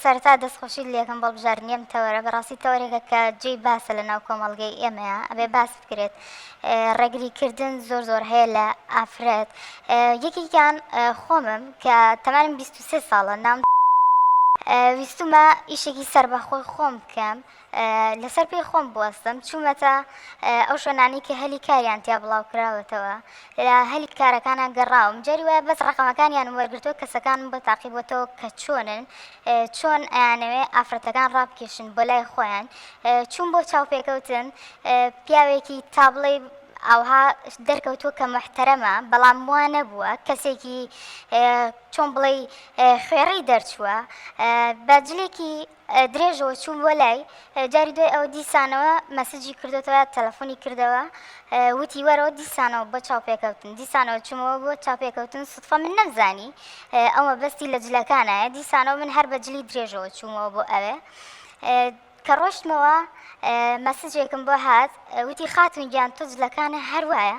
سەرەتا دەستخۆشیت لێکەم بۆ هەڵبژاردنی ئەم تەوەرە، بەڕاستی تەوەرێکە کە جێی باسە لە ناو کۆمەڵگەی ئێمەیا، ئەبێ باس بکرێت. ڕێگری کردن زۆر زۆر هەیە لە ئافرەت. یەکێکیان خۆمم کە تەمەنم 23 ساڵە، ناوم ویستومە ئیشێکی سەربەخۆی خۆم بکەم، لەسەر پێی خۆم بوەستم، چوومەتە ئەو شوێنانەی کە هەلی کاریان تیا بڵاوکراوەتەوە، لە هەلی کارەکانا گەڕاوم، جاری وایە بەس ڕەقەمەکانیانم وەرگرتووە، کەسەکانم بۆ تاقی بۆتەوە کە چۆنن، چۆن ئەیانەوێ ئافرەتەکان ڕابکێشن بۆ لای خۆیان، چووم بۆ چاوپێکەوتن، پیاوێکی تا بڵێی ئاوها دەرکەوتووە کە موحتەرەمە، بەڵام وا نەبووە، کەسێکی چۆن بڵێی خوێڕی دەرچووە، بە جلێکی درێژەوە چووم بۆ لای، جاری دوای ئەوە دیسانەوە مەسجی کردۆتەوە تەلەفۆنی کردەوە وتی وەرەوە دیسانەوە بۆ چاوپێکەوتن، دیسانەوە چوومەوە بۆ چاوپێکەوتن سوتفە من نەمزانی ئەو مەبەستی لە جلەکانایە، دیسانەوە من هەر بە جلی درێژەوە چوومەوە بۆ ئەوێ. کە ڕۆشتمەوە مەسجێکم بۆ هات وتی خاتون گیان تۆ جلەکانە هەر وایە؟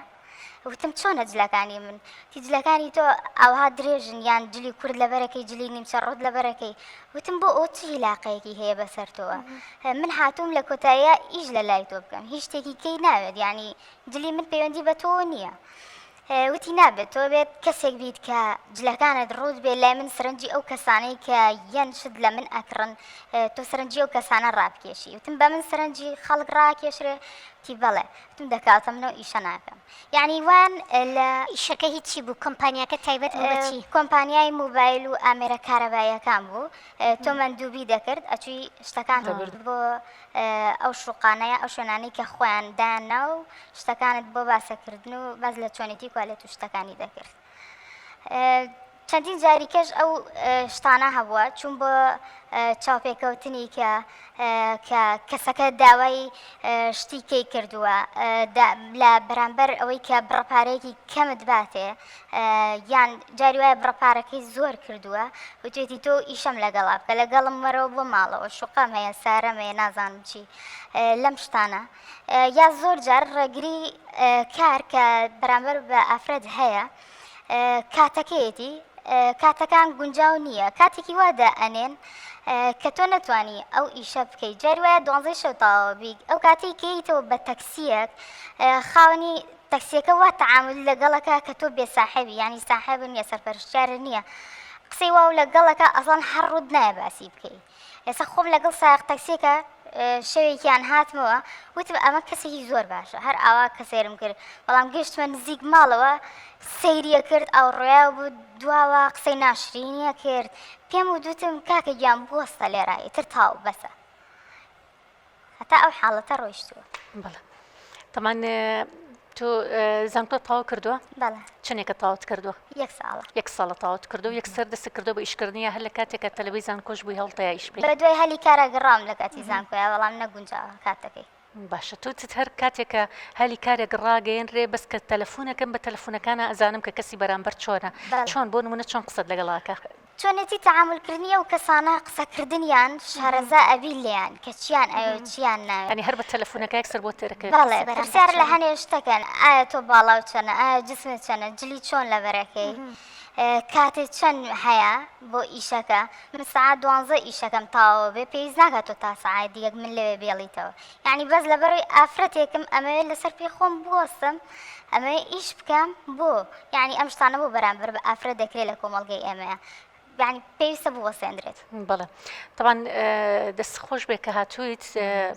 وتم چۆنە جلەکانی من؟ وتی جلەکانی تۆ ئاوها درێژن یان جلی کورت لەبەرەکەی جلی نیمچە ڕووت لەبەرەکەی وتم بۆ ئەوە چ هیلاقەیەکی هەیە بەسەر تۆوە من هاتووم لە کۆتاییا ئیش لە لای تۆ بکەم هیچ شتێکی کەی ناوێت یعنی جلی من پەیوەندی بە تۆوە نییە وتی نابێت تۆ بێت کەسێک بیت کە جلەکانت ڕووت بێ لای من سەرنجی ئەو کەسانەی کە یەن شت لە من ئەکڕن تۆ سەرنجی ئەو کەسانە ڕابکێشی وتم بە من سەرنجی خەڵک ڕاکێشرێ وتی بەڵێ وتم دەکاتە منەوە ئیشە ناکەم یعنی وان لە ئیشەکە هی چی بوو کۆمپانیاکە تایبەت بوو بە چی؟ کۆمپانیای موبایل و ئامێرە کارەباییەکان بوو تۆ مەندوبی دەکرد ئەچووی شتەکان بۆ ئەو شوقانە یا ئەو شوێنانەی کە خۆیان دایاننا و شتەکانت بۆ باسەکردن و باس لە چۆنێتی کوالێت و شتەکانی دەکرد. چەندین جاری کەش ئەو شتانە هەبووە چوون بۆ چاوپێکەوتنی کە کە کەسەکە داوای شتی کەی کردووە لە بەرامبەر ئەوەی کە بڕەپارەیەکی کەمت باتێ یان جاری وایە بڕە پارەکەی زۆر کردووە وتوێتی تۆ ئیشەم لەگەڵا بکە لەگەڵم وەرەوە بۆ ماڵەوە شوقەم هەیە سارەم هەیە نازانم چی لەم شتانە یا زۆر جار ڕێگری کار کە بەرامبەر بە ئافرەت هەیە کاتەکەیەتی کاتەکان گونجاو نییە کاتێکی وا دائەنێن کە تۆ نەتوانی ئەو ئیشە بکەیت جاری وایە دوانزەی شەو تەواو بیت ئەو کاتێک کەیتەوە بە تەکسیەک خاوەنی تەکسیەکە وا تەعامولی لەگەڵەکا کە تۆ بێ ساحێبی یانی ساحێبت نیە سەرپەرشتیارت نیە قسەی واو لەگەڵەکا ئەسڵەن هەر ڕووت نایە باسی بکەی ئێستا خۆم لەگەڵ سایەق تەکسیەکە شەوێکیان هاتمەوە وتم ئەمە کەسێکی زۆر باشە هەر ئاوا کە سەیرم کرد بەڵام گەشتمە نزیک ماڵەوە سەیریە کرد ئەو ڕۆیا بوو دواوە قسەی ناشرینیە کرد پێم و دوتم کاکە گیان بوەستە لێرە ئیتر تاو بەسە هەتا ئەو حاڵەتە ڕۆیشتووە. بەڵێ تەمان تۆ زانکۆت تەواو کردووە؟ بەڵێ. چەندێکە تەواوت کردووە؟ یەک ساڵە. یەک ساڵە تەواوت کردووە و یەکسەر دەستت کردووە بە ئیشکردن یا هەر لە کاتێکا تەلەبەی زانکۆش بووی هەوڵتەیا ئیش بکەی؟ بە دوای هەلی کارا گەڕاوم لە کاتی زانکۆیا بەڵام نەگونجاوە کاتەکەی. باشە تۆ چت هەر کاتێک کە هەلی کارێک ڕاگەیەنرێ بەس کە تەلەفونەکەم بە تەلەفونەکانا ئەزانم کە کەسی بەرامبەر چۆنە بەڵێ. چۆن بۆ نمونە چۆن قسەت لەگەڵ ئەکا؟ چۆنێتی تەعامول کردنی ئەو کەسانە قسە کردنیان شارەزا ئەبی لێیان کە چیان ئەوێ و چیان ناوێ. یانی هەر بە تەلەفونەکە یەکسەر بۆت دەرەکەوێ بەڵێ کەسە بەرامبەر پرسیار لە چۆنە. هەنێ شتەکەن ئایا تۆ باڵاو چەنە ئایا جسمت چەنە جلی چۆن لەبەرەکەی کاتت چەند هەیە بۆ ئیشەکە من سەعات دوانزە ئیشەکەم تەواوە بێ پێویست ناکات تۆ تا سەعات یەک من لەوێ بێڵیتەوە یانی بەس لەبەرەوەی ئافرەتێکم ئەمەوێ لەسەر پێی خۆم بوەستم ئەمەوێ ئیش بکەم بۆ یانی ئەم شتانە بۆ بەرامبەر بە ئافرەت دەکرێت لە کۆمەڵگەی ئێمەیە یانی پێویستە بوەستێندرێت. بەڵێ تەبعەن دەست خۆش بێ کە هاتوویت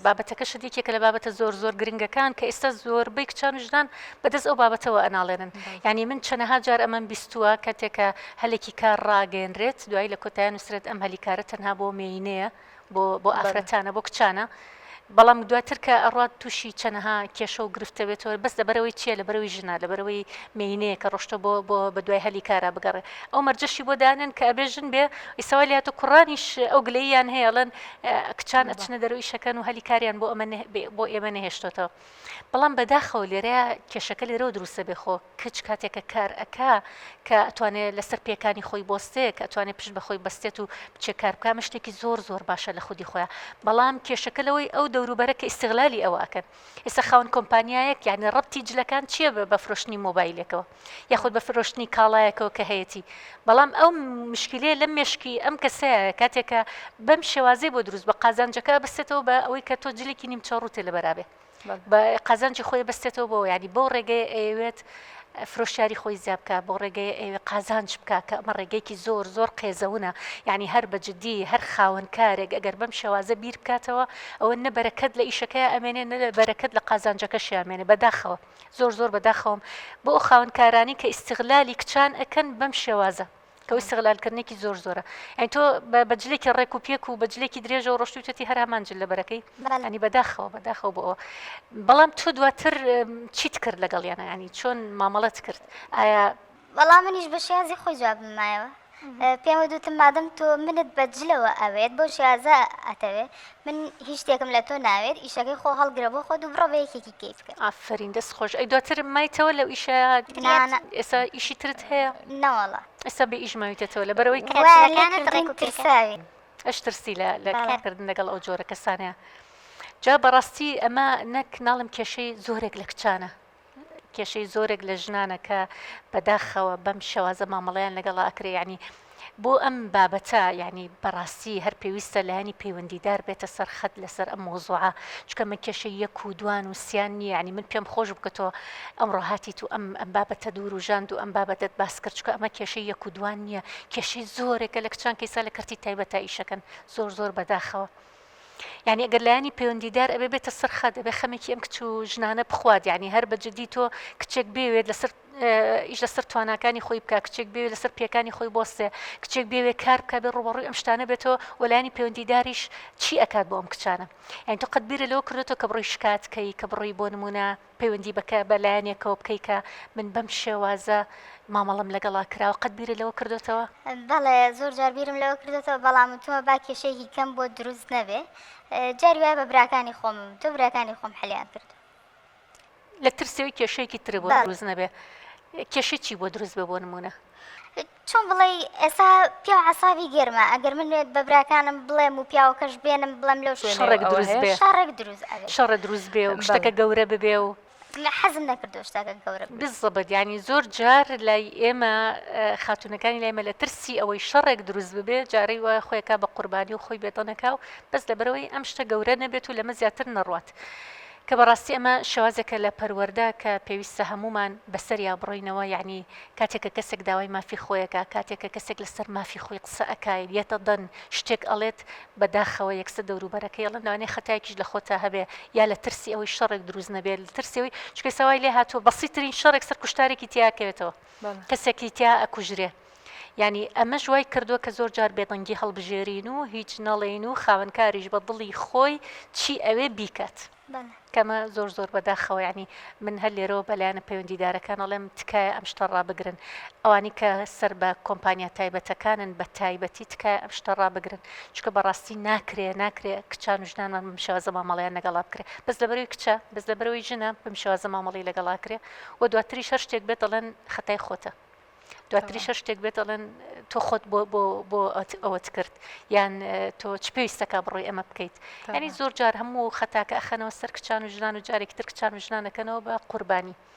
بابەتەکەشت یەکێکە لە بابەتە زۆر زۆر گرنگەکان کە ئێستا زۆربەی کچان و ژنان بەدەست ئەو بابەتەوە ئەناڵێنن یعنی من چەنەها جار ئەمەم بیستووە کاتێکە هەلێکی کار ڕاگەیەنرێت دوایی لە کۆتایان نووسرێت ئەم هەلی کارە تەنها بۆ مێینەیە بۆ بۆ ئافرەتانە بۆ کچانە بەڵام دواتر کە ئەڕات تووشی چەنەها کێشە و گرفتە بێتەوە بەس لەبەرەوەی چییە لەبەرەوەی ژنە لەبەرەوەی مێینەیە کە ڕۆشتە بۆ بۆ بە دوای هەلی کارا بگەڕێ ئەو مەرجەشی بۆ دانێن کە ئەبێ ژن بێ ئیسەوە لاتە کوڕانیش ئەو گلەییان هەیە ئەڵێن کچان ئەچنە دەرەوە ئیشەکەن و هەلی کاریان بۆ ئەمە بۆ ئێمە نەهێشتۆتەوە بەڵام بەداخەوە لێرەیا کێشەکە لێرەوە دروستە بێ خۆ کچ کاتێک کە کار ئەکا کە ئەتوانێ لەسەر پێکانی خۆی بۆستێ کە ئەتوانێ پشت بە خۆی بەستێت و بچێ کار بکا ئەمە شتێکی زۆر زۆر باشە لە خودی خۆیا بەڵام کێشەکە لەوەی ئەو دەور. دەوروبەرە کە ئیستغلالی ئەوە ئەکەن. ئێستا خاوەن کۆمپانیایەک یانی ڕەبتی جلەکان چییە بە فرۆشتنی مۆبایلێکەوە یاخود بە فرۆشتنی کاڵایەکەوە کە هەیەتی بەڵام ئەو مشکلەیە لەم مێشکی ئەم کەسەیە کاتێک کە بەم شێوازەی بۆ دروست بە قازانجەکە بەستێتەوە بە ئەوەی کە تۆ جلێکی نیمچە ڕووتێ لەبەرابێ بە قازانجی خۆی بەستێتەوە بۆ یانی بەو ڕێگەیە ئەیەوێت فرۆشیاری خۆی زیا بکا بۆ ڕێگەیە ئەیەوێ قازانج بکا کە ئەمە ڕێگەیەکی زۆر زۆر قێزەونە یانی هەر بە جدی هەر خاوەن کارێک ئەگەر بەم شێوازە بیر بکاتەوە ئەوە نە بەرەکەت لە ئیشەکەیا ئەمێنێ نە بەرەکەت لە قازانجەکەشیا ئەمێنێ بەداخەوە زۆر زۆر بەداخەوەم بۆ ئەو خاوەن کارانەی کە ئیستغلالی کچان ئەکەن بەم شێوازە. کە ئەو ئیستغلالکردنێکی زۆر زۆرە یانی تۆ بە جلێکی ڕێک و پێک و بە جلێکی درێژەوە ڕۆشتویتەتی هەر هەمان جل لەبەرەکەی ینی بەداخەوە بەداخەوە بۆ ئەوە بەڵام تۆ دواتر چیت کرد لەگەڵیانە ینی چۆن مامەڵەت کرد ئایا وەڵا منیش بە شێوازی خۆی جوابم مایەوە پێم وتم مادەم تۆ منت بە جلەوە ئەوێت بەو شێوازە ئەتەوێ من هیچ شتێکم لە تۆ ناوێت ئیشەکەی خۆ هەڵگرە بۆ خۆت و بڕۆ بە یەکێکی کەی بکە. ئافەرین دەست خۆش ئەی دواتر مایتەوە لەو ئیشە نا نا. ئێستا ئیشی ترت هەیە؟ نەوەڵا. ئێستا بێ ئیش ماویتەتەوە لەبەرئەوەی کە وایە لێ جلەکانت کردن ڕێک و پێکە. ترساوی. ئەش ترسی لە لە بەڵێ. کارکردن لەگەڵ ئەو جۆرە کەسانەیە جا بەڕاستی ئەمە نەک ناڵێم کێشەی زۆرێک لە کچانە کێشەی زۆرێک لە ژنانە کە بەداخەوە بەم شێوازە مامەڵەیان لەگەڵا ئەکرێ یانی بۆ ئەم بابەتە یانی بەڕاستی هەر پێویستە لایەنی پەیوەندیدار بێتە سەر خەت لەسەر ئەم مەوزوعە چونکە من کێشەی یەک و دوان و سیان نییە یانی من پێم خۆش بوو کە تۆ ئەمڕۆ هاتیت و ئەم ئەم بابەتەت وروژاند و ئەم بابەتەت باس کرد چونکە ئەمە کێشەی یەک و دوان نییە کێشەی زۆرێکە لە کچان کە ئیستا لە کەرتی تایبەتا ئیشەکەن زۆر زۆر بەداخەوە. یانی ئەگەر لایەنی پەیوەندیدار ئەبێ بێتە سەر خەت ئەبێ خەمێکی ئەم کچ و ژنانە بخوات یانی هەر بە جدی تۆ کچێک بێوێت لەسەر ئیش لەسەر تواناکانی خۆی بکە کچێک بێ لەسەر پێکانی خۆی بۆستێ کچێک بێوێ کار بکە بێ ڕوبەڕووی ئەم شتانە بێتەوە وەلایانی پەیوەندیداریش چی ئەکات بۆ ئەم کچانە یانی تۆ قەت بیرە لەوە کردێتەوە کە بڕۆی شکات کەی کە بڕۆی بۆ نمونە پەیوەندی بەکە بە لایەنێکەوە بکەی کە من بەم شێوازە مامەڵەم لەگەڵا کراوە قەت بیرت لەوە کردۆتەوە؟ بەڵێ زۆر جار بیرم لەوە کردۆتەوە بەڵام وتومە با کێشەیەکی کەم بۆ دروست نەبێ جاری وایە بە براکانی خۆمم وتوە براکانی خۆم حەلیان کردوە. لە ترسی ئەوەی کێشەیەکی ترت بۆ دروست نەبێ کێشەی چی بۆ دروست بێ بۆ نمونە؟ چۆن بڵێی ئێستا پیاو عەسابی گەرمە ئەگەر من بە براکانم بڵێم و پیاوەکەش بێنم بڵێم لەو شوێنەوە شەڕێک دروست بێ شەڕێک دروست ئەبێ شەڕە دروست بێ و شتەکە گەورە ببێ و حەزم نەکردو شتەکە گەورە ببێ. بالضبط یانی زۆر جار لای ئێمە خاتوونەکانی لای مە لە ترسی ئەوەی شەڕێک دروست ببێ جارەی وایە خۆی ئەکا بە قوربانی و خۆی بێدەنگ ئەکا و بەس لەبەرئەوەی ئەم شتە گەورە نەبێت و لەمە زیاتر نەڕوات کە بەڕاستی ئەمە شێوازێکە لە پەروەردە کە پێویستە هەموومان بەسەریا بڕۆینەوە یانی کاتێک کە کەسێک داوای مافی خۆی ئەکا، کاتێک کە کەسێک لەسەر مافی خۆی قسە ئەکا، یەتە دەنگ، شتێک ئەڵێت، بە داخەوە یەکسەر دەوروبەرەکەی ئەڵێن لەوانەیە خەتایەکیش لە خۆتا هەبێ یا لە ترسی ئەوەی شەڕێک دروست نەبێ، لە ترسی ئەوەی چونکە ئێستا وای لێ هاتووە بەسیترین شەڕێک سەر کوشتارێکی تیا ئەکەوێتەوە، کەسێکی تیا ئەکوژرێ. یانی ئەمەش وای کردووە کە زۆر جار بێدەنگی هەڵبژێرین و هیچ نەڵێین و خاوەنکاریش بە دڵی خۆی چی ئەوێ بیکات. کەمە زۆر زۆر بەداخەوە یانی من هەر لێرەوە بە لایەنە پەیوەندیدارەکان ئەڵێم تکایە ئەم شتە ڕابگرن ئەوانی کە سەر بە کۆمپانیا تایبەتەکانن بە تایبەتی تکایە ئەم شتە ڕابگرن چونکە بەڕاستی ناکرێ ناکرێ کچان و ژنانمان بەم شێوازە مامەڵەیان لەگەڵا بکرێ بەس لەبەرەوەی کچە بەس لەبەرەوەی ژنە بەم شێوازە مامەڵەی لەگەڵا کرێ و دواتریش هەر شتێک بێت دەڵێن خەتای خۆتە. دواتریش هەر شتێک بێت ئەڵێن تۆ خۆت بۆ بۆ بۆ ئەوەت کرد یان تۆ چ پێویستەکە بڕۆی ئەمە بکەیت ینی زۆر جار هەموو خەتاکە ئەخەنەوە سەر کچان و ژنان و جارێکی تر کچان و ژنانەکەنەوە بە قوربانی.